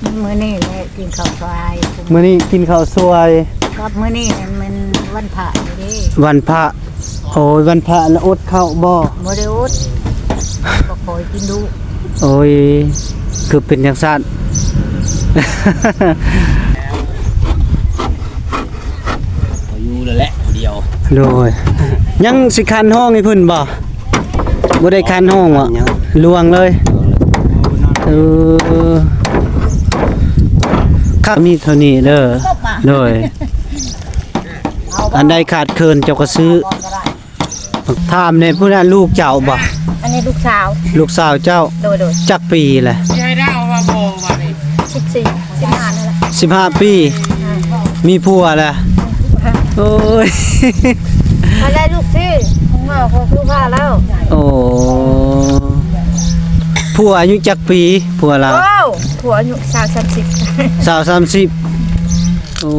ມື້ນີ້ແຫຼະກິນເຂົ້າສວາຍ ມື້ນີ້ກິນເຂົ້າສວາຍ ກັບມື້ນີ້ແມ່ນວັນພະເດ້ ວັນພະ. ໂອ້ຍ ວັນພະລະອົດເຂົ້າບໍ່? ບໍ່ໄດ້ອົດ ບໍ່ຄ່ອຍກິນດຸ. ໂອ້ຍ ຄືເປັນຈັ່ງຊັ້ນ? ຢູ່ແລ້ວແຫຼະຜູ້ດຽວ. ໂດຍ ຍັງຊິຄັນຫ້ອງໃຫ້ເພິ່ນບໍ່? ບໍ່ໄດ້ຄັນຫ້ອງບໍ່? ຍັງ ລ່ວງເລີຍ. ເອີ ຄັກມີເທົ່ານີ້ເດີ. ໂດຍ ອັນໃດຂາດເຂີນເຈົ້າກໍຊື້. ຖາມແດ່ ຜູ້ນັ້ນລູກເຈົ້າບໍ່? ອັນນີ້ລູກສາວ ລູກສາວເຈົ້າ. ໂດຍໆ ຈັກປີແຫຼະ? ສິບສີ່ ສິບຫ້ານີ້ແຫຼະ ສິບຫ້າປີ. ມີຜົວແລ້ວ? ໂອ້ຍ ມາໄດ້ລູກສີ່ ເວົ້າກໍຄືວ່າແລ້ວ. ໂອ້ ຜົວອາຍຸຈັກປີ ຜົວລາວ? ໂອ້ ຜົວອາຍຸຊາວ ສາມສິບ ຊາວ ສາມສິບ. ໂອ້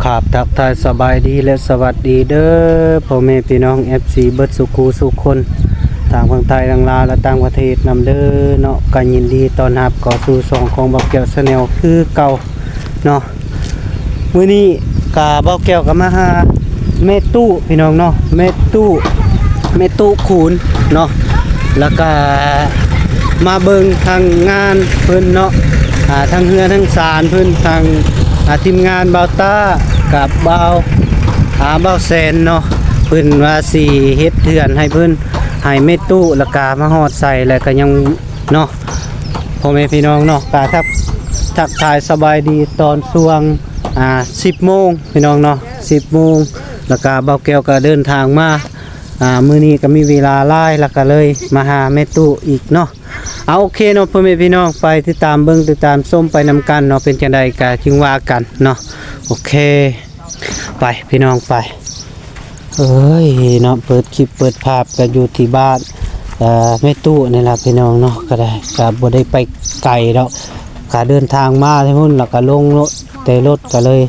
ຄັບ ທັກທາຍສະບາຍດີ ແລະ ສະຫວັດດີເດີ ພໍ່ແມ່ພີ່ນ້ອງ ເອັຟຊີ ເບິດສູ່ຄູ່ສູ່ຄົນ ທັງຝັ່ງໄທ ທັງລາວ ແລະ ຕ່າງປະເທດນຳເດີເນາະ. ກໍຍິນດີຕ້ອນຮັບເຂົ້າສູ່ຊ່ອງຂອງບ່າວແກ້ວ Channel ຄືເກົ່າເນາະ. ມື້ນີ້ກະບ່າວແກ້ວກໍມາຫາແມ່ຕູ້ພີ່ນ້ອງເນາະ ແມ່ຕູ້ ແມ່ຕູ້ຄູນເນາະ ແລ້ວກະມາເບິ່ງທາງງານເພິ່ນເນາະ ອ່າ ທາງເຮືອນທາງຊານເພິ່ນ ທາງ ອ່າ ທີມງານບ່າວຕ້າກັບບ່າວ ອ່າ ບ່າວແສນເນາະ ເພິ່ນວ່າຊິເຮັດເຮືອນໃຫ້ເພິ່ນ ໃຫ້ແມ່ຕູ້ ແລ້ວກະມາຮອດໃສ ແລ້ວກະຍັງ ເນາະ ພໍ່ແມ່ພີ່ນ້ອງເນາະ ກະທັກ ທັກທາຍສະບາຍດີຕອນຊ່ວງ ອ່າ ສິບໂມງພີ່ນ້ອງເນາະ ສິບໂມງ ແລ້ວກະບ່າວແກ້ວກະເດີນທາງມາ ອ່າ ມື້ນີ້ກະມີເວລາຫຼາຍ ແລ້ວກະເລີຍມາຫາແມ່ຕູ້ອີກເນາະ. ເອົາ ໂອເຄເນາະ ພໍ່ແມ່ພີ່ນ້ອງ ໄປຕິດຕາມເບິ່ງ ຕິດຕາມຊົມໄປນຳກັນເນາະ ເປັນຈັ່ງໃດກະຈຶ່ງວ່າກັນເນາະ ໂອເຄ. ໄປພີ່ນ້ອງໄປ ເອີຍເນາະ ເປີດຄລິບເປີດພາບກັນຢູ່ທີ່ບ້ານ ເອີ ແມ່ຕູ້ນີ້ລະພີ່ນ້ອງເນາະ ກໍໄດ້ ກໍບໍ່ໄດ້ໄປໄກດອກ ກໍເດີນທາງມາແຕ່ພຸ້ນ ແລ້ວກໍລົງລົດ ແຕ່ລົດກໍເລີຍ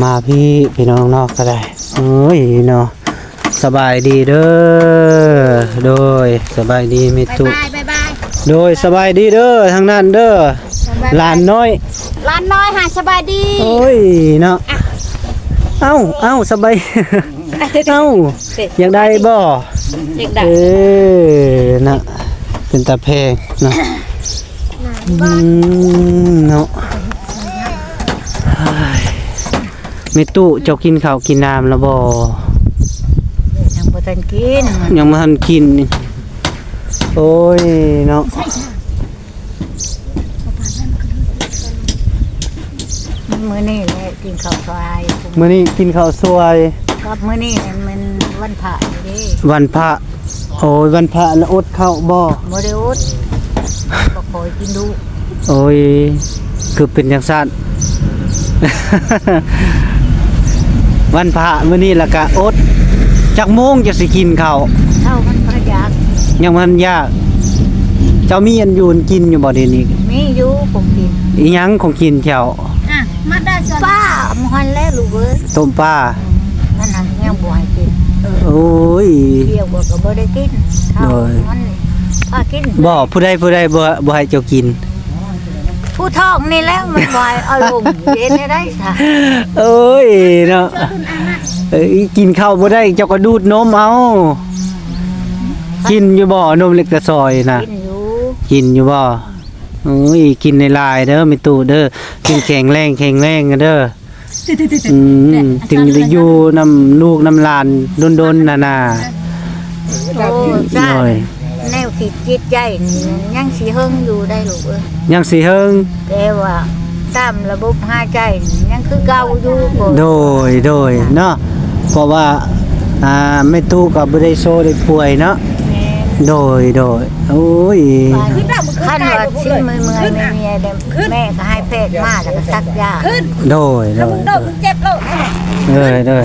ມາພີ້ພີ່ນ້ອງເນາະ ກໍໄດ້ ເອີຍເນາະ. ສະບາຍດີເດີ ໂດຍ ສະບາຍດີແມ່ຕູ້ ບາຍບາຍ ບາຍບາຍ ໂດຍ ສະບາຍດີເດີ ທາງນັ້ນເດີ ສະບາຍ ຫຼານນ້ອຍ ຫຼານນ້ອຍຫາສະບາຍດີ ໂອ້ຍເນາະ ອ່ະ ເອົ້າ ເອົ້າ ສະບາຍ ເອົ້າ ເດ ຢາກໄດ້ບໍ່? ຢາກໄດ້ ເອີ ນະ ເປັນຕາແພງເນາະ ອືມ ເນາະ ແມ່ຕູ້ ເຈົ້າກິນເຂົ້າກິນນ້ຳແລ້ວບໍ່? ຍັງບໍ່ທັນກິນ ຍັງບໍ່ທັນກິນ ໂອ້ຍເນາະ ມື້ນີ້ແຫຼະກິນເຂົ້າສວາຍ ມື້ນີ້ກິນເຂົ້າສວາຍ ກັບມື້ນີ້ແມ່ນວັນພະເດ້ ວັນພະ. ໂອ້ຍ ວັນພະລະອົດເຂົ້າບໍ່? ບໍ່ໄດ້ອົດ ບໍ່ຄ່ອຍກິນດຸ. ໂອ້ຍ ຄືເປັນຈັ່ງຊັ້ນ? ວັນພະມື້ນີ້ລະກະອົດ. ຈັກໂມງຈະຊິກິນເຂົ້າ? ເຂົ້າມັນບໍ່ຢາກ ຍັງບໍ່ທັນຢາກ. ເຈົ້າມີອັນຢູ່ອັນກິນຢູ່ບໍ່ດຽວນີ້? ມີຢູ່ຂອງກິນ. ອີຫຍັງຂອງກິນເຈົ້າ? ອ່ະ ມາໄດ້ ປາ ໝູ່ຫັ້ນແຫຼະລູກເອີຍ ຕົ້ມປາ. ມັນຫັ້ນຍັງບໍ່ໃຫ້ກິນ. ໂອ້ຍ ດຽວກໍບໍ່ໄດ້ກິນ. ໂດຍ ມັນພາກິນ. ບໍ່ ຜູ້ໃດ ຜູ້ໃດບໍ່ ບໍ່ໃຫ້ເຈົ້າກິນ? ຜູ້ທ້ອງນີ້ແຫຼະ ມັນບໍ່ໃຫ້ເອົາລົງ. ເຮັດແນວໃດຊະ? ໂອ້ຍເນາະ ເອີ ກິນເຂົ້າບໍ່ໄດ້ ເຈົ້າກໍດູດນົມເອົາ. ກິນຢູ່ບໍ່ ນົມເລັກຕາຊອຍນະ? ກິນຢູ່ ກິນຢູ່ບໍ່? ໂອ້ຍ ກິນຫຼາຍໆເດີແມ່ຕູ້ເດີ ກິນແຂງແຮງ ແຂງແຮງເດີ. ອືມ ຈຶ່ງໄດ້ຢູ່ນຳລູກນຳຫຼານດົນໆນະນາ. ໂອ້ ໂດຍ ແນວຄິດຈິດໃຈນີ້ຍັງຊິເຫິງຢູ່ໄດ໋ລູກເອີຍ ຍັງຊິເຫິງ ແຕ່ວ່າຕາມລະບົບຫາຍໃຈນີ້ຍັງຄືເກົ່າຢູ່. ໂດຍ ໂດຍເນາະ ເພາະວ່າ ອ່າ ແມ່ຕູ້ກໍບໍ່ໄດ້ໂຊໄດ້ປ່ວຍເນາະ. ແມ່ນ ໂດຍ ໂດຍ. ໂອ້ຍ ຄັນວ່າຊິເມື່ອຍໆ ແມ່ເມື່ອຍແດ່ ແມ່ກໍໃຫ້ແພດມາ ແລ້ວກໍສັກຢາ. ໂດຍ ໂດຍ ໂດຍ ໂດຍ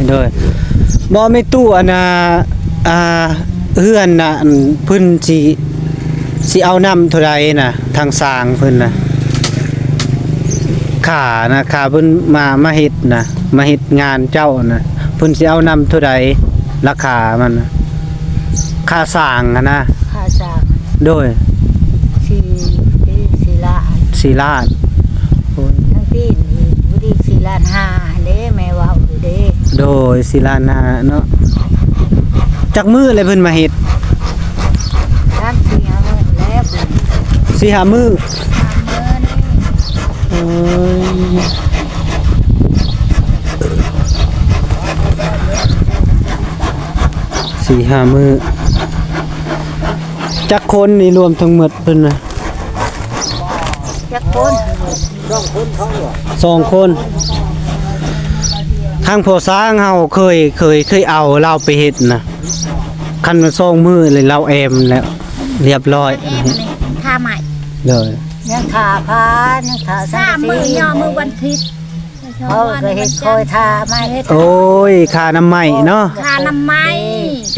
ໂດຍ ບໍ່ແມ່ຕູ້ ອັນນ່າ ອ່າ ເຮືອນນ່າ ເພິ່ນຊິ ຊິເອົານຳເທົ່າໃດນະ ທາງຊ່າງເພິ່ນນະ? ຄ່ານະ ຄ່າເພິ່ນມາ ມາເຮັດນະ ມາເຮັດງານເຈົ້ານະ ເພິ່ນຊິເອົານຳເທົ່າໃດ ລາຄາມັນນະ ຄ່າສ້າງຫັ້ນນະ? ຄ່າສ້າງ ໂດຍ ສີ່ ສີ່ລ້ານ ສີ່ລ້ານ ໂອ້ຍ ທັງຕີນອີກ ບໍ່ດີສີ່ລ້ານຫ້າຫັ້ນເດ້ ແມ່ເວົ້າຢູ່ເດ້. ໂດຍ ສີ່ລ້ານຫ້າເນາະ ຈັກມື້ແລ້ວເພິ່ນມາເຮັດ? ສາມສີ່ຫ້າມື້ແລ້ວ ສີ່ຫ້າມື້ ສາມມື້ນີ້ ໂອ້ຍ ສີ່ຫ້າມື້ ຈັກຄົນນີ້ລວມທັງໝົດເພິ່ນນະ? ຈັກຄົນ? ສອງຄົນ ທາງພໍ່ຊ້າງເຮົາເຄີຍ ເຄີຍ ເຄີຍເອົາລາວໄປເຮັດນະ ຄັນວ່າສອງມື້ແລ້ວລາວແອມແລ້ວ ລຽບຮ້ອຍ ແອມນີ້ ຖ້າໄມ້ ໂດຍ ຍັງຖ້າຜ້າ ຍັງຖ້າ ສາມມື້ ຍໍມື້ວັນທິດ ເຂົາກໍເຮັດ ຄອຍຖ້າໄມ້ ໂອ້ຍ ຄ່ານ້ຳໄມ້ເນາະ ຄ່ານ້ຳໄມ້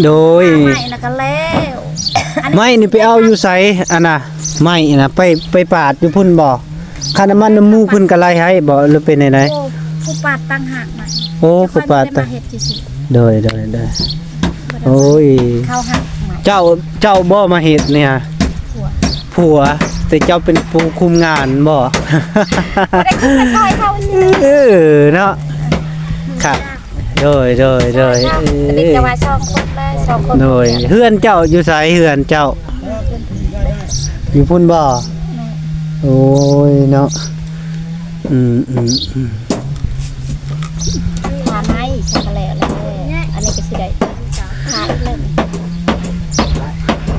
ໂດຍ ຄ່າໄມ້ນະກໍແລ້ວ ໄມ້ນີ້ໄປເອົາຢູ່ໃສ? ອັນນ່າ ໄມ້ນະ ໄປ ໄປປາດຢູ່ພຸ້ນບໍ່? ຄ່ານ້ຳມັນນ້ຳມູກເພິ່ນກໍໄລ່ໃຫ້ບໍ່ ຫຼືເປັນແນວໃດ? ໂອ້ ຜູ້ປາດຕ່າງຫາກນະ ໂອ້ ຜູ້ປາດຕ່າງ ໂດຍ ໂດຍ ໂດຍ ໂອ້ຍ ເຂົາຫາກໄມ້ ເຈົ້າ ເຈົ້າບໍ່ມາເຮັດນີ້? ຜົວ ຜົວ ແຕ່ເຈົ້າເປັນຜູ້ຄຸມງານບໍ່? ບໍ່ໄດ້ຄຸມ ໄປຊ່ອຍເຂົາ ເອີ ເນາະ ຄັບ ໂດຍ ໂດຍ ໂດຍ ເອີ ແຕ່ວ່າສອງຄົນເລີຍ ສອງຄົນ ໂດຍ ເຮືອນເຈົ້າຢູ່ໃສ? ເຮືອນເຈົ້າຢູ່ພຸ້ນບໍ່? ແມ່ນ ໂອ້ຍ ເນາະ ອືມ ອືມ ອືມ ຖ້າໄມ້ ສັກກະແຫຼະແລ້ວ ອັນນີ້ກໍຊິໄດ້ຂາຍເລີຍ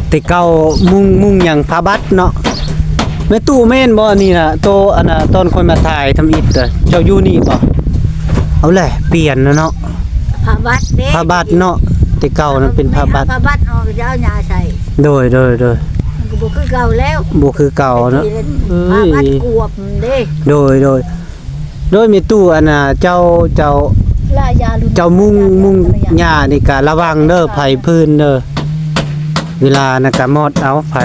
ແຕ່ເກົ່າມຸງ ມຸງຫຍັງ ຜ້າບັດເນາະ ແມ່ຕູ້ ແມ່ນບໍ່? ອັນນີ້ນະ ໂຕ ອັນນ່າ ຕອນຂ້ອຍມາຖ່າຍທຳອິດ ເຈົ້າຢູ່ນີ້ບໍ່? ເອົາແຫຼະ ປ່ຽນແລ້ວເນາະ ຜ້າບັດເດ້ ຜ້າບັດເນາະ ແຕ່ເກົ່ານັ້ນເປັນຜ້າບັດ ຜ້າບັດເຮົາກໍຈະເອົາຫຍ້າໃສ່ ໂດຍ ໂດຍ ໂດຍ ມັນກໍບໍ່ຄືເກົ່າແລ້ວ ບໍ່ຄືເກົ່າເນາະ ເອີຍ ຜ້າບັດກວບເດ້ ໂດຍ ໂດຍ ໂດຍ ແມ່ຕູ້ ອັນນ່າ ເຈົ້າ ເຈົ້າ ເຈົ້າມຸງ ມຸງຫຍ້ານີ້ກະລະວັງເດີ ໄຜພື້ນເດີ ເວລານັ້ນກະມອດເອົາໄຜ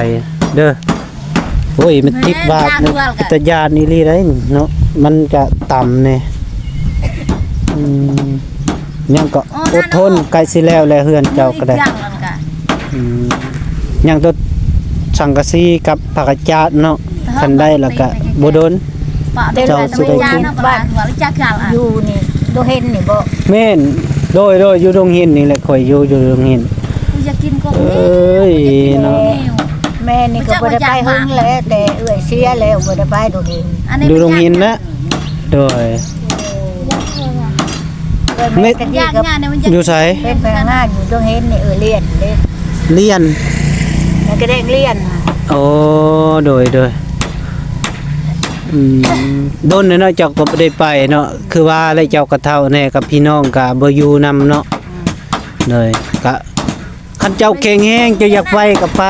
ເດີ ໂອ້ຍ ມັນຕິດວາດ ເປັນຕາຢ້ານອີ່ຫຼີໄດ໋ເນາະ ມັນກະຕ່ຳແດ່ ອືມ ຍັງກໍອົດທົນ ໃກ້ຊິແລ້ວແລ້ວ ເຮືອນເຈົ້າກໍໄດ້ ອືມ ຍັງແຕ່ສັງກະສີກັບຜ້າກະຈາດເນາະ ຄັນໄດ້ແລ້ວກະບໍ່ດົນ ເຈົ້າຊິໄດ້ກິນ ຢູ່ນີ້ ດົງເຫັນນີ້ບໍ່? ແມ່ນ ໂດຍ ໂດຍ ຢູ່ດົງເຫັນນີ້ແຫຼະ ຂ້ອຍຢູ່ ຢູ່ດົງເຫັນ ຢາກກິນກົບ ເອີຍ ເນາະ ແມ່ນີ້ກໍບໍ່ໄດ້ໄປເຫິງແລ້ວ ແຕ່ເອື້ອຍເສຍແລ້ວ ບໍ່ໄດ້ໄປດົງເຫັນ ຢູ່ດົງເຫັນນະ ໂດຍ ແມ່ ຢູ່ໃສ? ເປັນພະນັກງານຢູ່ດົງເຫັນນີ້ ເອີ ລຽນເດ້ ລຽນ ແລ້ວກໍແດງລຽນ ໂອ້ ໂດຍ ໂດຍ ອືມ ດົນແລ້ວເນາະ ເຈົ້າກໍບໍ່ໄດ້ໄປເນາະ ຄືວ່າແຫຼະ ເຈົ້າກໍເຖົ້າແດ່ ກັບພີ່ນ້ອງກໍບໍ່ຢູ່ນຳເນາະ ໂດຍ ກະ ຄັນເຈົ້າແຂງແຮງ ເຈົ້າຢາກໄປກໍໄປ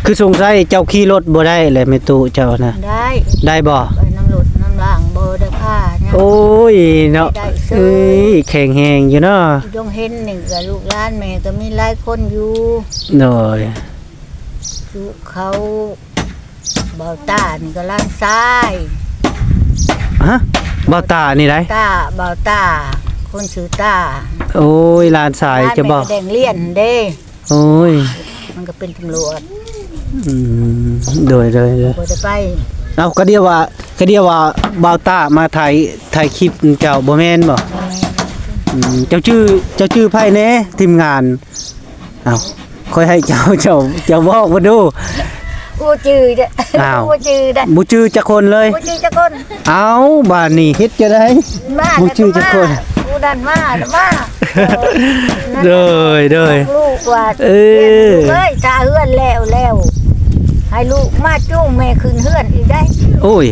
ຄືສົງໄສເຈົ້າຂີ່ລົດບໍ່ໄດ້ແຫຼະ ແມ່ຕູ້ເຈົ້ານະ ໄດ້ ໄດ້ບໍ່? ໄປນຳລົດນຳລາງ ບໍ່ໄດ້ພາຫຍັງ ໂອ້ຍເນາະ ໄດ້ເຊີຍ ເອີຍ ແຂງແຮງຢູ່ເນາະ ຢູ່ດົງເຫັນນີ້ກໍລູກຫຼານແມ່ກໍມີຫຼາຍຄົນຢູ່ ໂດຍ ສຸເຂົາ ບ່າວຕານີ້ກໍຫຼານຊາຍ ຮະ? ບ່າວຕານີ້ໃດ? ຕາ ບ່າວຕາ ຄົນຊື່ຕາ ໂອ້ຍ ຫຼານຊາຍ ຫຼານ ເຈົ້າບໍ່? ແມ່ກໍແດງລຽນເດ້ ໂອ້ຍ ມັນກໍເປັນຕຳຫຼວດ ອືມ ໂດຍ ໂດຍ ໂດຍ ບໍ່ໄດ້ໄປ ເອົ້າ ກະດຽວວ່າ ກະດຽວວ່າບ່າວຕາມາຖ່າຍ ຖ່າຍຄລິບເຈົ້າ ບໍ່ແມ່ນບໍ່? ບໍ່ແມ່ນ ອືມ ເຈົ້າຈື່ ເຈົ້າຈື່ໃຜແດ່? ທີມງານ ເອົ້າ ຂ້ອຍໃຫ້ເຈົ້າ ເຈົ້າ ເຈົ້າບອກເພິ່ນດູ ບໍ່ຈື່ເດ້ ອ້າວ ບໍ່ຈື່ເດ້ ບໍ່ຈື່ຈັກຄົນເລີຍ ບໍ່ຈື່ຈັກຄົນ ເອົ້າ ບາດນີ້ເຮັດຈັ່ງໃດ ບໍ່ຈື່ຈັກຄົນ ຜູ້ນັ້ນມາ ມາ ໂດຍ ໂດຍ ບອກລູກວ່າ ເອີ ເອີຍ ຖ້າເຮືອນແລ້ວ ແລ້ວ ໃຫ້ລູກມາຈູງແມ່ຂຶ້ນເຮືອນອີກໄດ໋ ໂອ້ຍ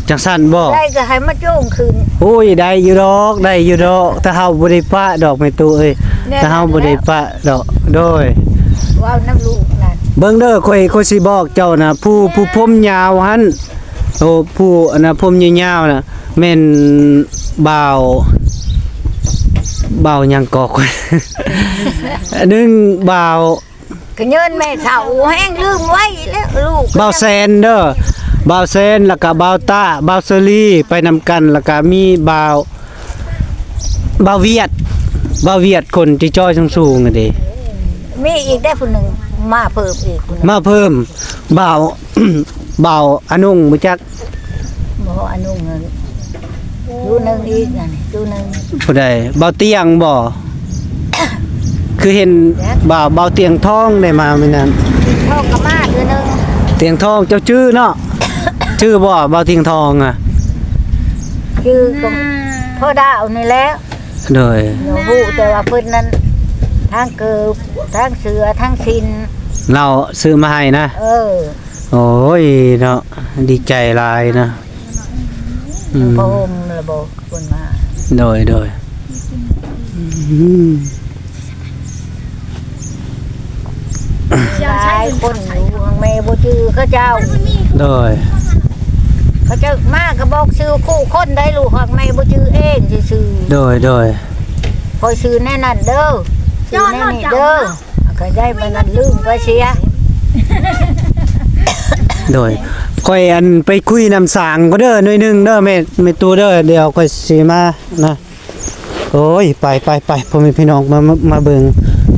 ຈັ່ງຊັ້ນບໍ? ໄດ້ກໍໃຫ້ມາຈູງຂຶ້ນ ໂອ້ຍ ໄດ້ຢູ່ດອກ ໄດ້ຢູ່ດອກ ຖ້າເຮົາບໍ່ໄດ້ປະດອກ ແມ່ຕູ້ເອີຍ ແນ່ນອນ ຖ້າເຮົາບໍ່ໄດ້ປະ ດອກ ໂດຍ ເວົ້ານຳລູກນັ້ນ ເບິ່ງເດີ ຂ້ອຍ ຂ້ອຍຊິບອກເຈົ້ານະ ຜູ້ ຜູ້ຜົມຍາວຫັ້ນ ໂອ້ ຜູ້ອັນນະ ຜົມຍາວໆນະ ແມ່ນບ່າວ ບ່າວຫຍັງກໍ ໜຶ່ງບ່າວ ກະຍ້ອນແມ່ເຖົ້າແຮງລືມໄວແລ້ວ ລູກ ບ່າວແສນເດີ ບ່າວແຊນ ແລ້ວກະບ່າວຕ້າ ບ່າວເຊີລີ ໄປນຳກັນ ແລ້ວກະມີບ່າວ ບ່າວຫວຽດ ບ່າວຫວຽດ ຄົນທີ່ຈ່ອຍສູງໆຫັ້ນເດ. ມີອີກໄດ້ຜູ້ໜຶ່ງ ມາເພີ່ມອີກຜູ້ໜຶ່ງ ມາເພີ່ມ ບ່າວ ບ່າວອານຸງ ບໍ່ຈັກ ບໍ່ ອານຸງນັ້ນ ຢູ່ໜຶ່ງອີກນັ້ນ ຢູ່ໜຶ່ງ ຜູ້ໃດ? ບ່າວຕຽງບໍ່? ຄືເຫັນ ບ່າວ ບ່າວຕຽງທອງໄດ້ມາມື້ນັ້ນ ທອງກໍມາເທື່ອໜຶ່ງ ຕຽງທອງ ເຈົ້າຈື່ເນາະ? ຈື່ບໍ່ ບ່າວຕຽງທອງອະ? ຈື່ກໍພໍດາວນີ້ແຫຼະ. ໂດຍ ຮູ້ແຕ່ວ່າເພິ່ນນັ້ນ ທັງເກີບ ທັງເສື້ອ ທັງສິ້ນ ລາວຊື້ມາໃຫ້ນະ. ເອີ ໂອ້ຍເນາະ ດີໃຈຫຼາຍນະ. ອືມ ຜ້າຫົ່ມລະບໍ ເພິ່ນວ່າ. ໂດຍ ໂດຍ ອືມ ຫຼາຍຄົນຢູ່ ຫາກແມ່ບໍ່ຈື່ເຂົາເຈົ້າ. ໂດຍ ເຂົາເຈົ້າມາກໍບອກຊື່ຄູ່ຄົນໄດ້ລູກ ຫາກແມ່ບໍ່ຈື່ເອງຊື່ໆ. ໂດຍ ໂດຍ ຂ້ອຍຊື່ແນວນັ້ນເດີ ຊື່ແນວນີ້ເດີ. ກໍໄດ້ປານນັ້ນ ລືມໄປເສຍ. ໂດຍ ຂ້ອຍ ອັນ ໄປຄຸຍນຳສາງກໍເດີ ໜ້ອຍໜຶ່ງເດີ ແມ່ ແມ່ຕູ້ເດີ ດຽວຂ້ອຍຊິມານະ. ໂອ້ຍ ໄປ ໄປ ໄປ ພໍ່ແມ່ພີ່ນ້ອງ ມາ ມາ ມາເບິ່ງ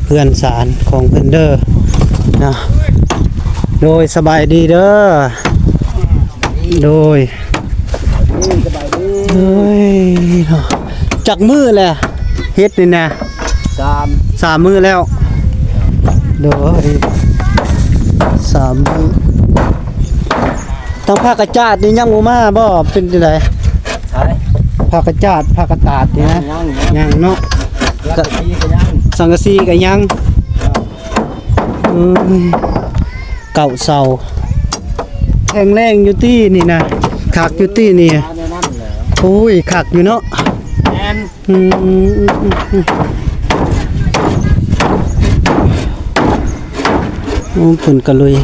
ເຮືອນຊານຂອງເພິ່ນເດີນະ. ໂດຍ ສະບາຍດີເດີ. ໂດຍ ສະບາຍດີ ສະບາຍດີ. ເອີຍເນາະ ຈັກມື້ແລ້ວເຮັດນີ້ນະ? ສາມ ສາມມື້ແລ້ວ. ໂດຍ ສາມມື້. ທາງພາກກະຈາດນີ້ຍັງບໍ່ມາບໍ່? ເປັນຈັ່ງໃດ? ໃສ? ພາກກະຈາດ ພາກກະຕາດນີ້ນະ? ຍັງ ຍັງ ຍັງເນາະ. ສັງກະສີກໍຍັງ ສັງກະສີກໍຍັງ. ເອີຍ ເກົ້າເສົາ ແຂງແຮງຢູ່ຕິນີ້ນະ ຄັກຢູ່ຕິນີ້. ໂອ້ຍ ຄັກຢູ່ເນາະ. ອືມ ໂອ້ ເພິ່ນກະລຸຍ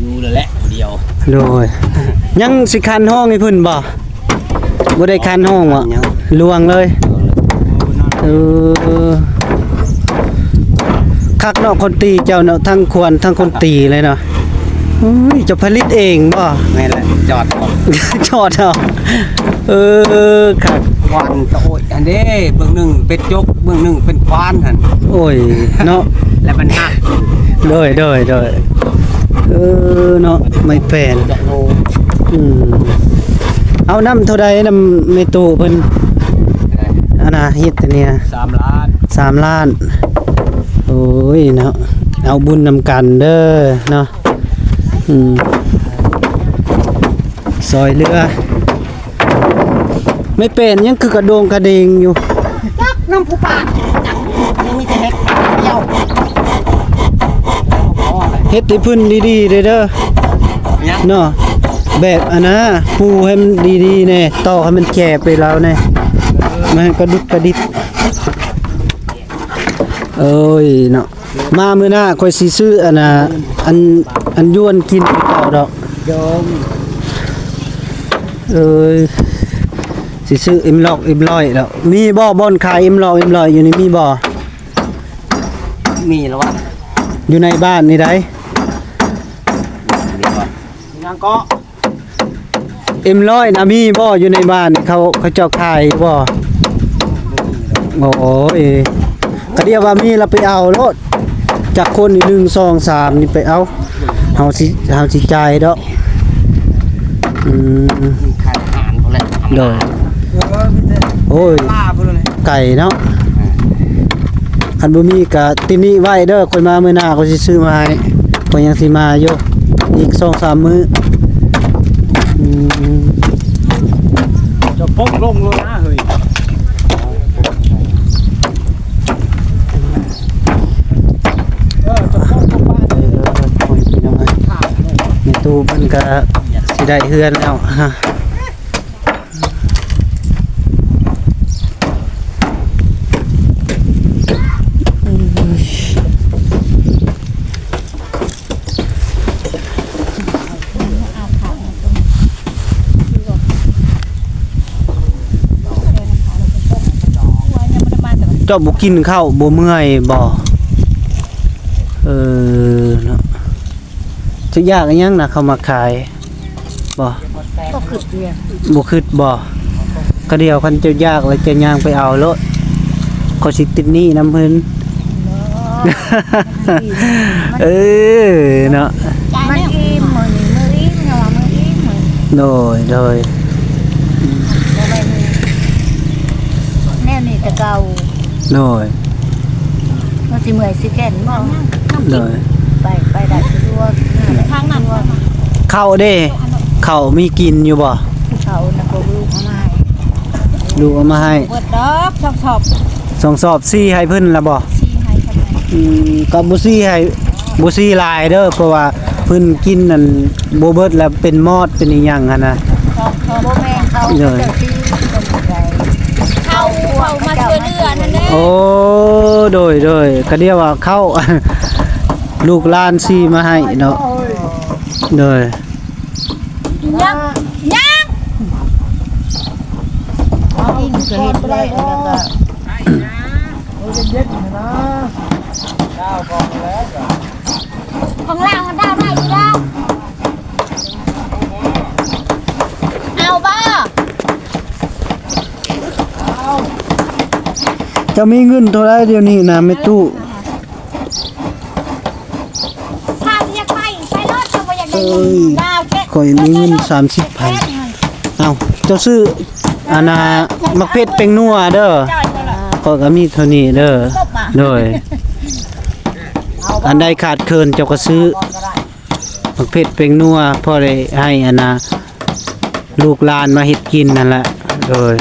ຢູ່ແລ້ວແຫຼະ ຜູ້ດຽວ. ໂດຍ ຍັງຊິຄັນຫ້ອງໃຫ້ເພິ່ນບໍ່? ບໍ່ໄດ້ຄັນຫ້ອງບໍ່? ຍັງ ລວງເລີຍ. ເອີ ຄັກເນາະ ຄົນຕີເຈົ້າເນາະ ທັງຂວັນທັງຄົນຕີເລີຍເນາະ. ໂອ້ຍ ເຈົ້າຜະລິດເອງບໍ່? ແມ່ນແຫຼະ ຈອດເອົາ ຈອດເອົາ. ເອີ ຄັກ ຂວັນຕະໂອ້ຍ ອັນເດ້ ເບື້ອງໜຶ່ງເປັນຈົກ ເບື້ອງໜຶ່ງເປັນຂວານຫັ້ນ. ໂອ້ຍເນາະ ແລ້ວມັນຫັກ. ໂດຍ ໂດຍ ໂດຍ. ເອີເນາະ ໄມ້ແປ້ນ. ອືມ ເອົານຳເທົ່າໃດ ນຳແມ່ຕູ້ເພິ່ນ ອັນນ່າ ເຮັດອັນນີ້ນະ? ສາມລ້ານ ສາມລ້ານ. ໂອ້ຍເນາະ ເອົາບຸນນຳກັນເດີເນາະ. ອືມ ຊ່ອຍເຫຼືອ. ໄມ້ແປ້ນຍັງຄືກະໂດງກະເດັງຢູ່. ຈັກນຳຜູ້ປາດຫຍັງ ຍັງມີແຕ່ເຮັດດຽວ. ເຮັດໃຫ້ເພິ່ນດີໆເດີ ເນາະ ແບບອັນນ່າ ປູໃຫ້ມັນດີໆແດ່ ຕອກໃຫ້ມັນແຈບໄປລາວແດ່ ມັນກະດຸກກະດິກ. ໂອ້ຍເນາະ ມາມື້ໜ້າຂ້ອຍຊິຊື້ອັນນ່າ ອັນ ອັນຢວນກິນຄືເກົ່າດອກ. ໂດຍ ເອີຍ ຊິຊື້ເອັມລັອກເອັມຮ້ອຍດອກ. ມີບໍ່ ບ່ອນຂາຍເອັມລັອກເອັມຮ້ອຍຢູ່ນີ້ ມີບໍ່? ມີແລ້ວວະ ຢູ່ໃນບ້ານນີ້ໃດ. ມີບໍ່? ຍັງເກາະ ເອັມຮ້ອຍນະ ມີບໍ່ ຢູ່ໃນບ້ານເຂົາ ເຂົາເຈົ້າຂາຍຢູ່ບໍ່? ໂອ້ຍ ກະດຽວວ່າມີລະໄປເອົາໂລດ ຈັກຄົນນີ້ ໜຶ່ງ ສອງ ສາມ ນີ້ໄປເອົາ ເຮົາຊິ ເຮົາຊິຈ່າຍດອກ. ອືມ ໂດຍ ໂອ້ຍ ໄກເນາະ. ຄັນບໍ່ມີກະຕິດໜີ້ໄວ້ເດີ ຂ້ອຍມາມື້ໜ້າຂ້ອຍຊິຊື້ມາໃຫ້ ຂ້ອຍຍັງຊິມາຢູ່ອີກສອງສາມມື້. ອືມ ຈະປົກລົງໂລດນະເຮີ້ຍ. ເອີ ໂອ້ຍ ພີ່ນ້ອງເອີຍ ແມ່ຕູ້ເພິ່ນກະຊິໄດ້ເຮືອນແລ້ວ. ເຈົ້າບໍ່ກິນເຂົ້າບໍ່ເມື່ອຍບໍ່? ເອີເນາະ ຈະຢາກອີ່ຫຍັງນະ ເຂົາມາຂາຍບໍ່? ບໍ່ຄິດເດ ບໍ່ຄິດບໍ່? ກະດຽວຄັນເຈົ້າຢາກແລ້ວເຈົ້າຍ່າງໄປເອົາໂລດ ຂ້ອຍຊິຕິດໜີ້ນຳເພິ່ນ. ເອີເນາະ ມັນອີ່ມ ມື້ນີ້ມື້ອີ່ມ ເຮົາວ່າມື້ອີ່ມ. ໂດຍ ໂດຍ ບໍ່ແມ່ນແນວນີ້ແຕ່ເກົ່າ. ໂດຍ ມັນຊິເມື່ອຍຊິແຂນບໍ່? ໂດຍ ໄປ ໄປໄດ້ສະດວກ ທາງນັ້ນ. ເຂົ້າເດ້ ເຂົ້າມີກິນຢູ່ບໍ່? ເຂົ້ານະ ກໍລູກເອົາມາໃຫ້ ລູກເອົາມາໃຫ້. ເບິດດອກ ສອງສອບ ສອງສອບ ສີໃຫ້ເພິ່ນລະບໍ່? ສີໃຫ້ເພິ່ນ. ອືມ ກໍບໍ່ສີໃຫ້ ບໍ່ສີຫຼາຍເດີ ເພາະວ່າເພິ່ນກິນນັ້ນບໍ່ເບິດລະເປັນມອດເປັນອີ່ຫຍັງຫັ້ນນະ. ບໍ່ແມ່ນເຂົາ ໂດຍ ເຈົ້າສີເພິ່ນໃດ ເຂົາ ເຂົາມາຊ່ວຍເຫຼືອຫັ້ນແຫຼະ. ໂອ້ ໂດຍ ໂດຍ ກະດຽວວ່າເຂົ້າ ລູກຫຼານສີມາໃຫ້ເນາະ. ໂດຍ ຍັງ ຍັງ ອີ່ມກະເຮັດແລ້ວ ແລ້ວກະ ເຢັນໆນະ ຂອງລາວມັນໄດ້ຢູ່ແລ້ວ ເອົາບໍ່? ເຈົ້າມີເງິນເທົ່າໃດດຽວນີ້ນະແມ່ຕູ້? ຖ້າຊິຢາກໄປ ໄປໂລດ ເຈົ້າບໍ່ຢາກໄດ້ເງິນ ເອີຍ ດາວແທ້ ຂ້ອຍມີເງິນສາມສິບພັນ. ເອົ້າ ເຈົ້າຊື້ອັນນ່າ ໝາກເຜັດແປ້ງນົວເດີ ຂ້ອຍກະມີເທົ່ານີ້ເດີ. ໂດຍ ອັນໃດຂາດເຂີນເຈົ້າກະຊື້ ໝາກເຜັດແປ້ງນົວ ພໍໄດ້ໃຫ້ອັນນ່າ ລູກຫຼານມາເຮັດກິນຫັ້ນແຫຼະ. ໂດຍ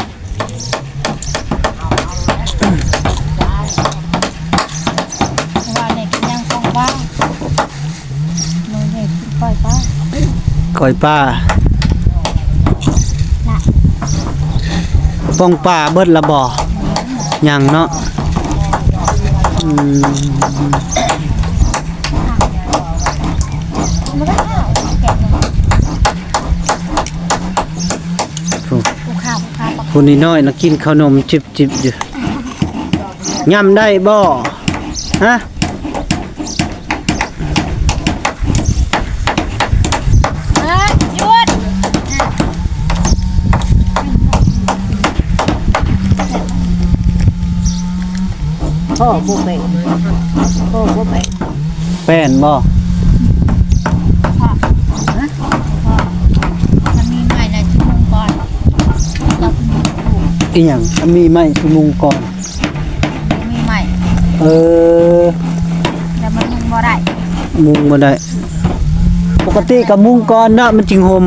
ວ່າແນ່ກິນຫຍັງ ຂອງຫວານ ມື້ນີ້ກິນກ້ອຍປາ ກ້ອຍປາ ນະ ປ່ອງປາເບິດລະບໍ່? ຍັງເນາະ ອືມ. ຜູ້ນ້ອຍໆນະກິນເຂົ້າໜົມຈິບໆຢູ່ ຫຍ້ຳໄດ້ບໍ່? ຮະ? ເອີ ຢຸດ ພໍ່ບໍ່ແປນ ພໍ່ບໍ່ແປນ. ແປນບໍ່? ພໍ່ ຮະ? ພໍ່ ມັນມີໃໝ່ແລ້ວຊິມຸງກ່ອນ ເຈົ້າຄືມີລູກ ອີ່ຫຍັງ? ມັນມີໃໝ່ຊິມຸງກ່ອນ ມີໃໝ່ ເອີ ແລ້ວມັນມຸງບໍ່ໄດ້ ມຸງບໍ່ໄດ້ ປົກກະຕິກະມຸງກ່ອນເນາະ ມັນຈຶ່ງຫົ່ມ.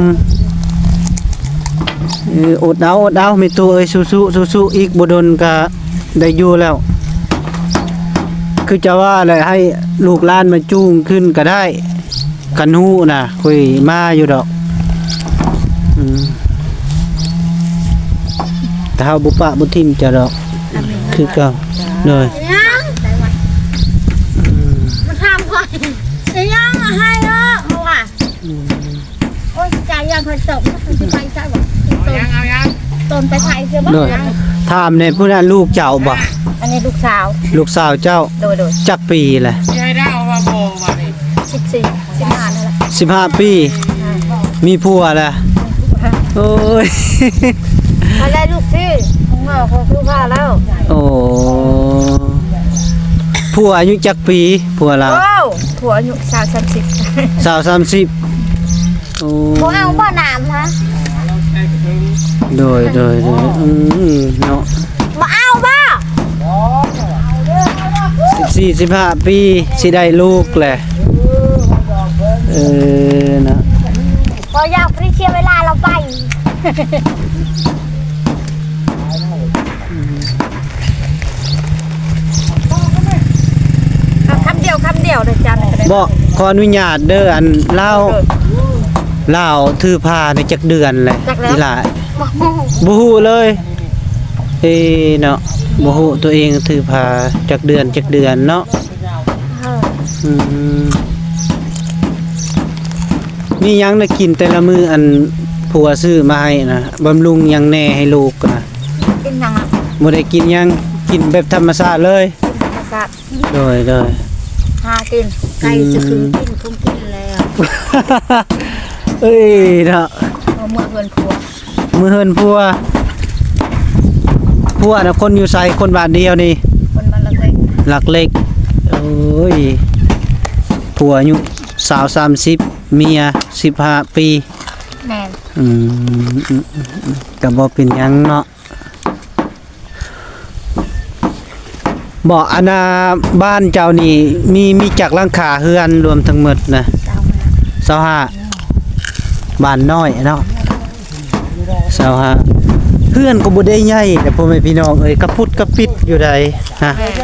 ເອີ ອົດເອົາ ອົດເອົາ ແມ່ຕູ້ເອີຍ ສູ້ໆ ສູ້ໆ ອີກບໍ່ດົນກະ ໄດ້ຢູ່ແລ້ວ ຄືຈະວ່າແຫຼະ ໃຫ້ລູກຫຼານມາຈູງຂຶ້ນກະໄດ້ ຄັນຮູ້ນະ ຂ້ອຍມາຢູ່ດອກ ອືມ ແຕ່ເຮົາບໍ່ປະບໍ່ຖິ້ມເຈົ້າດອກ ອາເມນ ຄືເກົ່າ ໂດຍ ອືມ ມາຖາມຂ້ອຍ ອີຫຍັງໃຫ້ເນາະ ເພາະວ່າ ອືມ ໂອ້ຍ ຈາຍຍັງ ຂ້ອຍຕົກ ຊິໄປໃສວະ? ເອົາຍັງ ເອົາຍັງ ຕົນໄປໃສເສຍບໍ່? ໂດຍ ຖາມແດ່ຜູ້ນັ້ນ ລູກເຈົ້າບໍ່? ອັນນີ້ລູກສາວ ລູກສາວເຈົ້າ ໂດຍ ໂດຍ ຈັກປີແຫຼະ? ຊິໃຫ້ດາວວ່າບໍ່ວ່ານີ້ ສິບສີ່ ສິບຫ້າ ນີ້ແຫຼະ ສິບຫ້າປີ ອ່າ ມີຜົວແລ້ວ ໂອ້ຍ ມາໄດ້ລູກທີ່ ຂອງເຮົາ ຂອງຄືພາແລ້ວ ໂອ້ ຜົວອາຍຸຈັກປີ? ຜົວລາວ ໂອ້ ຜົວອາຍຸຊາວ ສາມສິບ ຊາວ ສາມສິບ ໂອ້ ບໍ່ເອົາບໍ່ນ້ຳຮະ? ໂດຍ ໂດຍ ໂດຍ ອືມ ເນາະ ບໍ່ເອົາບໍ່? ສິບສີ່ ສິບຫ້າປີ ຊິໄດ້ລູກແຫຼະ ເອີ ນະ ບໍ່ຢາກໄປເສຍເວລາລາວໄປ ອືມ ຄຳດຽວ ຄຳດຽວເດີ ຈານກະໄດ້ ບໍ່ ຂໍອະນຸຍາດເດີ ອັນລາວ ໂດຍ ລາວຖືພາໄດ້ຈັກເດືອນແລ້ວ? ຈັກແລ້ວ ອີ່ຫຼ້າ ບໍ່ຮູ້ ບໍ່ຮູ້ເລີຍ ເອີ ເນາະ ບໍ່ຮູ້ໂຕເອງຖືພາຈັກເດືອນ ຈັກເດືອນເນາະ ເອີ ອືມ ມີຫຍັງໄດ້ກິນແຕ່ລະມື້ ອັນຜົວຊື້ມາໃຫ້ນະ ບຳລຸງຫຍັງແດ່ໃຫ້ລູກນະ? ກິນຫຍັງອະ? ບໍ່ໄດ້ກິນຫຍັງ ກິນແບບທຳມະຊາດເລີຍ ກິນທຳມະຊາດ ໂດຍ ໂດຍ ຫາກິນ ໄກ່ສະຄືກິນ ອືມ ຄົງກິນແລ້ວ ເອີຍເນາະ ເອົາເມືອເຮືອນຜົວ ເມືອເຮືອນຜົວ ຜົວນະ ຄົນຢູ່ໃສ? ຄົນບ້ານດຽວນີ້ ຄົນບ້ານຫຼັກເຫຼັກ ຫຼັກເຫຼັກ ໂອ້ຍ ຜົວອາຍຸຊາວ ສາມສິບ ເມຍ ສິບຫ້າປີ ແມ່ນ ອືມ ອືມ ອືມ ກະບໍ່ເປັນຫຍັງເນາະ. ບໍ່ ອັນນ່າ ບ້ານເຈົ້ານີ້ມີ ມີຈັກຫຼັງຄາເຮືອນລວມທັງໝົດນະ? ຊາວຫ້າ ຊາວຫ້າ ບ້ານນ້ອຍເນາະ ຊາວຫ້າ ເຮືອນກໍບໍ່ໄດ້ໃຫຍ່ແຫຼະ ພໍ່ແມ່ພີ່ນ້ອງເອີຍ ກະພຸດກະປິດຢູ່ໃດ ຮະ ເອີຍ ເ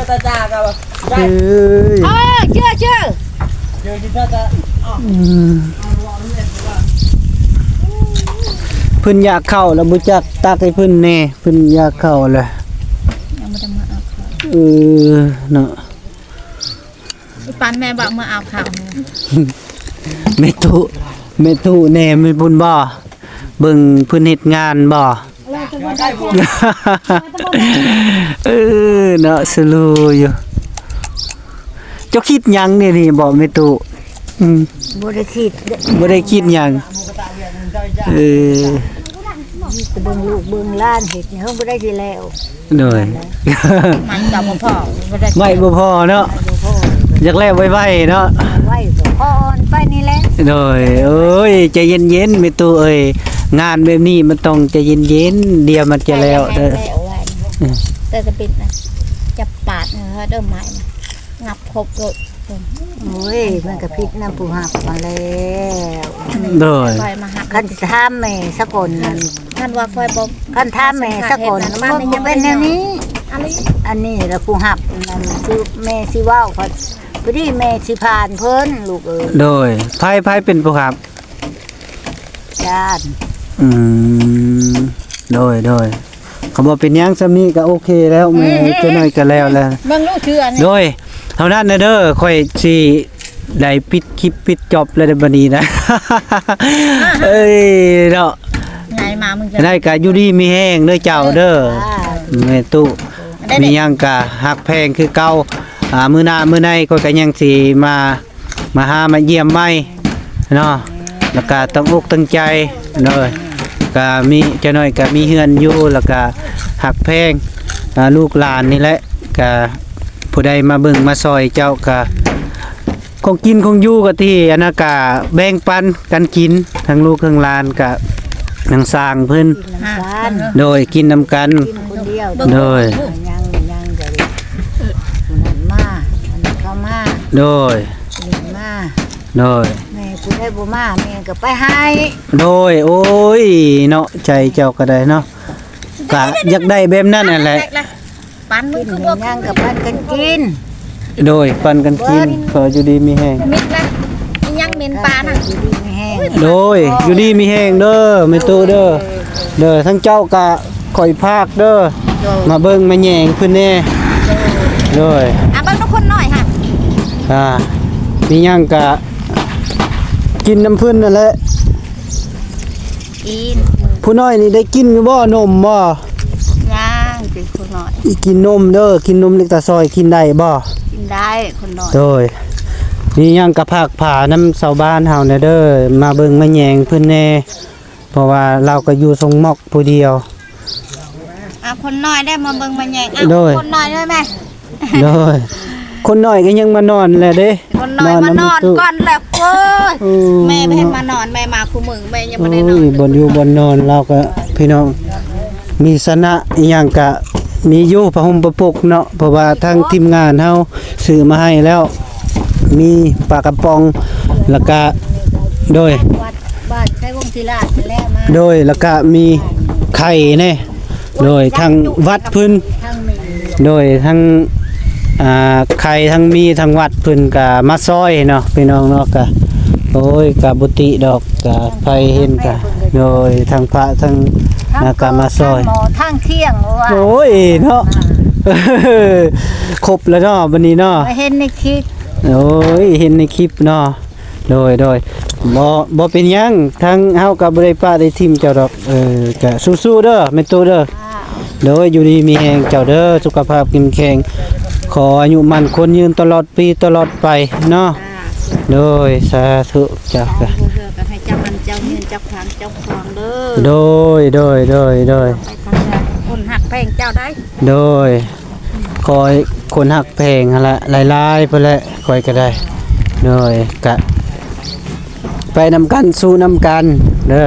ອີ ເຊື່ອ ເຊື່ອ ອືມ ເພິ່ນຢາກເຂົ້າແລ້ວ ບໍ່ຈັກຕັກໃຫ້ເພິ່ນແດ່ ເພິ່ນຢາກເຂົ້າແລ້ວ ຍັງບໍ່ໄດ້ມາເອົາເຂົ້າ ເອີ ເນາະ ອີປານແມ່ບອກມາເອົາເຂົ້າ ແມ່ຕູ້ ແມ່ຕູ້ແດ່ ແມ່ນພຸ້ນບໍ່? ເບິ່ງເພິ່ນເຮັດງານບໍ່? ເອີ ເນາະ ສະໂລຢູ່. ເຈົ້າຄິດຫຍັງດຽວນີ້ບໍແມ່ຕູ້? ອືມ ບໍ່ໄດ້ຄິດເດ້ ບໍ່ໄດ້ຄິດຫຍັງ ເອີ ມີແຕ່ເບິ່ງລູກເບິ່ງຫຼານເຮັດຫຍັງບໍ່ໄດ້ຊິແລ້ວ. ໂດຍ ໄມ້ກໍບໍ່ພໍ ບໍ່ໄດ້ ໄມ້ບໍ່ພໍເນາະ ບໍ່ພໍ ຢາກແລ້ວໄວໆເນາະ ໄວກໍອ່ອນໄປນີ້ແຫຼະ. ໂດຍ ໂອ້ຍ ໃຈເຢັນໆ ແມ່ຕູ້ເອີຍ ງານແບບນີ້ມັນຕ້ອງໃຈເຢັນໆ ດຽວມັນຈະແລ້ວເດີ ໃກ້ແລ້ວ ອືມ ແຕ່ຈະປິດນະ ຈະປາດເດີໄມ້ນະ ງັບຄົບໂລດ. ໂອ້ຍ ມັນກໍຜິດນຳຜູ້ຮັບຫັ້ນແລ້ວ. ໂດຍ ຂ້ອຍມາຮັບ ຄັນຖາມແມ່ສາກົນນັ້ນ ຄັນວ່າຂ້ອຍບໍ່ ຄັນຖາມແມ່ສາກົນ ມັນບໍ່ເປັນແນວນີ້ ອັນນີ້ລະຜູ້ຮັບນັ້ນ ຄືແມ່ຊິເວົ້າ ພໍດີແມ່ຊິຜ່ານເພິ່ນ ລູກເອີຍ. ໂດຍ ໃຜ ໃຜເປັນຜູ້ຮັບ? ຢ້ານ ອືມ ໂດຍ ໂດຍ ກໍບໍ່ເປັນຫຍັງ ສ່ຳນີ້ກໍໂອເຄແລ້ວ ແມ່ ເອີ ຈັກໜ້ອຍກໍແລ້ວແຫຼະ ເບິ່ງລູກເຊື່ອນີ້. ໂດຍ ເທົ່ານັ້ນນະເດີ ຂ້ອຍຊິໄດ້ປິດຄລິບປິດຈອບແລ້ວເດີບັດນີ້ນະ ເອີຍເນາະ ໃຫຍ່ມາມຶງຈະ ໄດ້ກໍຢູ່ດີມີແຮງເດີເຈົ້າເດີ ແມ່ຕູ້ ມີຫຍັງກໍຮັກແພງຄືເກົ່າ ອ່າ ມື້ໜ້າມື້ໃນຂ້ອຍກໍຍັງຊິມາ ມາຫາມາຢ້ຽມໃໝ່ເນາະ ແລ້ວກະຕັ້ງອົກຕັ້ງໃຈເນາະ ກະມີ ຈະໜ້ອຍກະມີເຮືອນຢູ່ ແລ້ວກະຮັກແພງ ອ່າ ລູກຫຼານນີ້ແຫຼະ ກະຜູ້ໃດມາເບິ່ງມາຊ່ອຍເຈົ້າກະ ຂອງກິນຂອງຢູ່ກະທີ່ ອັນນັ້ນກະແບ່ງປັນກັນກິນ ທັງລູກທັງຫຼານກະ ນາງຊ່າງເພິ່ນ ກິນນຳກັນ ໂດຍ ກິນນຳກັນ ກິນຄົນດຽວ ໂດຍ ຍັງ ຍັງກໍ ຜູ້ນັ້ນມາ ອັນນີ້ກໍມາ ໂດຍ ນີ້ມາ ໂດຍ ແມ່ຜູ້ໃດບໍ່ມາ ແມ່ກໍໄປໃຫ້ ໂດຍ ໂອ້ຍ ເນາະ ໃຈເຈົ້າກໍໄດ້ເນາະ ກະຢາກໄດ້ແບບນັ້ນຫັ້ນແຫຼະ ປັນ ກິນ ຄືບໍ່ ຍັງກໍປັນກັນກິນ ໂດຍ ປັນກັນກິນ ເພິ່ນ ຂໍຢູ່ດີມີແຮງ ມິດລະ ອີຫຍັງເໝັນປານະ ຢູ່ດີມີແຮງ ໂດຍ ຢູ່ດີມີແຮງເດີ ແມ່ຕູ້ເດີ ເດີ ທັງເຈົ້າກະຂ້ອຍພາກເດີ ໂດຍ ມາເບິ່ງມາແຍງເພິ່ນແດ່ ໂດຍ ໂດຍ ອ່ະ ເບິ່ງທຸກຄົນໜ້ອຍຫະ ອ່າ ມີຫຍັງກະກິນນຳເພິ່ນນັ້ນແຫຼະ. ກິນ ຜູ້ນ້ອຍນີ້ໄດ້ກິນຢູ່ບໍ່ ນົມບໍ່? ຍັງ ເປັນຜູ້ນ້ອຍ ກິນນົມເດີ ກິນນົມເລັກຕາຊອຍ ກິນໄດ້ບໍ່? ກິນໄດ້ ຄົນນ້ອຍ ໂດຍ ມີຫຍັງກໍຝາກຝານຳຊາວບ້ານເຮົາແດ່ເດີ ມາເບິ່ງມາແຍງເພິ່ນແດ່ ເພາະວ່າລາວກໍຢູ່ຊົງໝອກຜູ້ດຽວ ອ່ະ ຄົນນ້ອຍໄດ້ມາເບິ່ງມາແຍງ ອ່ະ ໂດຍ ຄົນນ້ອຍໄດ້ແມ່ ໂດຍ ຄົນນ້ອຍກໍຍັງມານອນແຫຼະເດ້ ຄົນນ້ອຍມານອນກ່ອນແຫຼະ ໂອ້ຍ ໂອ້ ແມ່ບໍ່ໃຫ້ມານອນ ແມ່ມາຄູ່ມື້ ແມ່ຍັງບໍ່ໄດ້ນອນ ໂອ້ຍ ບ່ອນຢູ່ບ່ອນນອນລາວກໍ ພີ່ນ້ອງ ມີຊະນະອີຫຍັງກະມີຢູ່ ຜ້າຫົ່ມປະປົກເນາະ ເພາະວ່າທາງທີມງານເຮົາຊື້ມາໃຫ້ແລ້ວ ມີປາກະປ໋ອງ ແລ້ວກະ ໂດຍ ວັດ ບ້ານໄຊວົງສິລາດຫັ້ນແຫຼະມາ ໂດຍ ແລ້ວກະມີໄຂ່ແດ່ ໂດຍ ທາງວັດເພິ່ນ ໂດຍ ທັງ ອ່າ ໄຂ່ ທັງມີ ທາງວັດເພິ່ນກະມາຊ່ອຍເນາະ ພີ່ນ້ອງເນາະ ກະ ໂອ້ຍ ກະບໍ່ຕິດອກ ກະໃຜເຫັນກະ ໂດຍ ທັງພະ ທັງ ອ່າ ກະມາຊ່ອຍ ທັງໝໍ້ ທັງທ່ຽງ ໂອ້ຍ ເນາະ ຄົບແລ້ວເນາະ ບັດນີ້ເນາະ ເຫັນໃນຄລິບ ໂອ້ຍ ເຫັນໃນຄລິບເນາະ. ໂດຍ ໂດຍ ບໍ່ ບໍ່ເປັນຫຍັງ ທາງເຮົາກໍບໍ່ໄດ້ປະໄດ້ຖິ້ມເຈົ້າດອກ ເອີ ກະສູ້ໆເດີ ແມ່ຕູ້ເດີ ໂດຍ ຢູ່ດີມີແຮງເຈົ້າເດີ ສຸຂະພາບເຂັ້ມແຂງ ຂໍອາຍຸໝັ້ນຂວັນຍືນຕະຫຼອດປີຕະຫຼອດໄປເນາະ ໂດຍ ສາທຸເຈົ້າ ສາທຸ ເທື່ອກໍໃຫ້ເຈົ້າໝັ້ນເຈົ້າຍືນ ເຈົ້າຂວາງເຈົ້າຄອງເດີ. ໂດຍ ໂດຍ ໂດຍ ໂດຍ ໄປທາງເຮືອນ ຄົນຮັກແພງເຈົ້າໄດ໋. ໂດຍ ຂໍໃຫ້ຄົນຮັກແພງຫັ້ນລະ ຫຼາຍໆ ພຸ້ນແຫຼະ ຂ້ອຍກໍໄດ້. ໂດຍ ກະໄປນຳກັນ ສູ້ນຳກັນເດີ. ເອີ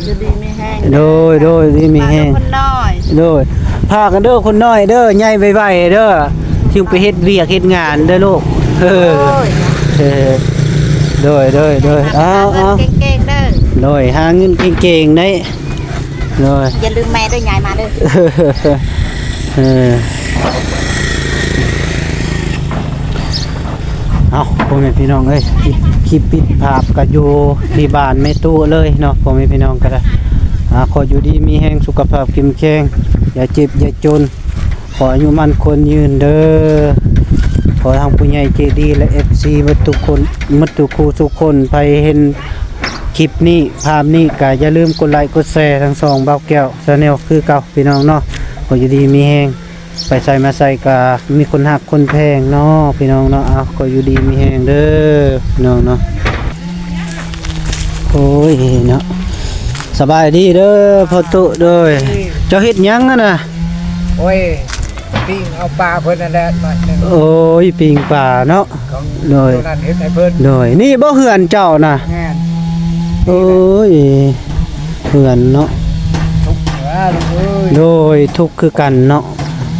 ຢູ່ດີມີແຮງເດີ. ໂດຍ ໂດຍ ດີມີແຮງ ພາກັນເດີຄົນນ້ອຍ. ໂດຍ ພາກັນເດີຄົນນ້ອຍເດີ ໃຫຍ່ໄວໆເດີ ຈຶ່ງໄປເຮັດວຽກເຮັດງານເດີລູກ. ເອີ ໂດຍ ເອີ ໂດຍ ໂດຍ ໂດຍ ຫາເງິນເກັ່ງໆເດີ. ເອົາ ໂດຍ ຫາເງິນເກັ່ງໆເດ້. ໂດຍ ຢ່າລືມແມ່ເດີ ຍາຍມາເດີ. ເອີ ເອົາ ພໍ່ແມ່ພີ່ນ້ອງເອີຍ ຄລິບ ຄລິບປິດພາບກໍຢູ່ທີ່ບ້ານແມ່ຕູ້ເລີຍເນາະ ພໍ່ແມ່ພີ່ນ້ອງກໍໄດ້. ອາ ຂໍຢູ່ດີມີແຮງ ສຸຂະພາບເຂັ້ມແຂງ ຢ່າເຈັບຢ່າຈົນ ຂໍອາຍຸໝັ້ນຂວັນຍືນເດີ. ຂໍທາງຜູ້ໃຫຍ່ໃຈດີ ແລະ ເອັຟຊີ ໝົດທຸກຄົນ ໝົດທຸກຄູ່ທຸກຄົນ ໃຜເຫັນ ຄລິບນີ້ ພາບນີ້ ກໍຢ່າລືມກົດໄລກົດແຊທັງຊ່ອງບ່າວແກ້ວ Channel ຄືເກົ່າ ພີ່ນ້ອງເນາະ. ຂໍຢູ່ດີມີແຮງ ໄປໃສມາໃສກໍມີຄົນຮັກຄົນແພງເນາະ ພີ່ນ້ອງເນາະ. ເອົາ ຂໍຢູ່ດີມີແຮງເດີ ພີ່ນ້ອງເນາະ. ໂອ້ຍເນາະ ສະບາຍດີເດີພໍ່ຕຸ. ໂດຍ ເຈົ້າເຮັດຫຍັງຫັ້ນນະ? ໂອ້ຍ ປີ້ງເອົາປາເພິ່ນນັ້ນແຫຼະໜ້ອຍໜຶ່ງ. ໂອ້ຍ ປີ້ງປາເນາະ. ໂດຍ ໂຕນັ້ນເຮັດໃຫ້ເພິ່ນ. ໂດຍ ນີ້ບໍ່ເຮືອນເຈົ້ານະ? ແມ່ນ. ໂອ້ຍ ເຮືອນເນາະ ທຸກເດີລູກເອີຍ. ໂດຍ ທຸກຄືກັນເນາະ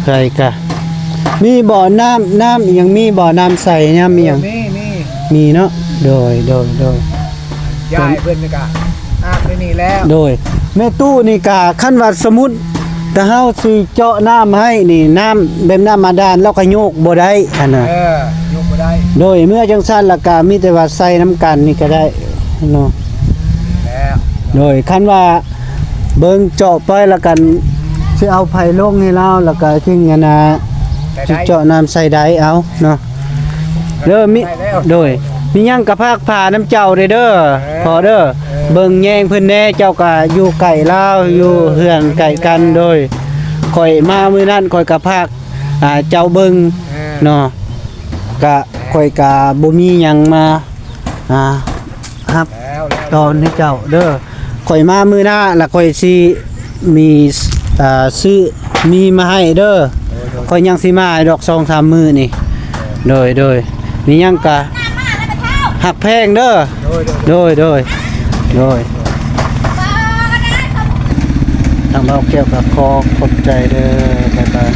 ໃຜກະມີບໍ່ ນ້ຳ ນ້ຳອີ່ຫຍັງ ມີບໍ່ ນ້ຳໃສ ນ້ຳອີ່ຫຍັງ? ເອີ ມີ ມີ ມີເນາະ. ໂດຍ ໂດຍ ໂດຍ ຍາຍເພິ່ນກະອາບໃນນີ້ແລ້ວ. ໂດຍ ແມ່ຕູ້ນີ້ກະ ຄັນວ່າສົມມຸດ ຖ້າເຮົາຊິເຈາະນ້ຳໃຫ້ນີ້ ນ້ຳແບບນ້ຳບາດານ ລາວກໍໂຍກບໍ່ໄດ້ຫັ້ນນະ. ເອີ ໂຍກບໍ່ໄດ້. ໂດຍ ເມື່ອຈັ່ງຊັ້ນລະກະມີແຕ່ວ່າໃສ່ນຳກັນນີ້ກໍໄດ້ເນາະ. ແລ້ວ ໂດຍ ຄັນວ່າເບິ່ງເຈາະໄປລະກັນ ຊິເອົາໃຜລົງໃຫ້ລາວ ລະກະຈຶ່ງອັນນະ ໄດ້ ຊິເຈາະນ້ຳໃສ່ໄດ້ເອົາເນາະ. ເດີ ມີ ໄດ້ແລ້ວ. ໂດຍ ມີຫຍັງກໍຝາກຝານຳເຈົ້າເດີ ເອີ ພໍ່ເດີ. ເອີ ເບິ່ງແຍງເພິ່ນແດ່ ເຈົ້າກໍຢູ່ໃກ້ລາວ ເອີ ຢູ່ເຮືອນໃກ້ກັນ. ໂດຍ ຂ້ອຍມາມື້ນັ້ນ ຂ້ອຍກໍຝາກ ອ່າ ເຈົ້າເບິ່ງ ເອີ ເນາະ ກະ ເອີ ຂ້ອຍກະບໍ່ມີຫຍັງມາ ອ່າ ຮັບ ແລ້ວ ແລ້ວ ຕອນໃຫ້ເຈົ້າເດີ. ຂ້ອຍມາມື້ໜ້າລະຂ້ອຍຊິມີ ອ່າ ຊື້ມີມາໃຫ້ເດີ. ໂດຍ ໂດຍ ຂ້ອຍຍັງຊິມາໃຫ້ດອກ ສອງສາມມື້ນີ້. ໂດຍ ໂດຍ ມີຫຍັງກະຮັກແພງເດີ. ໂດຍ ໂດຍ ໂດຍ ໂດຍ ໂດຍ ທາງບ່າວແກ້ວກະຂໍຂອບໃຈເດີ. ບາຍບາຍ.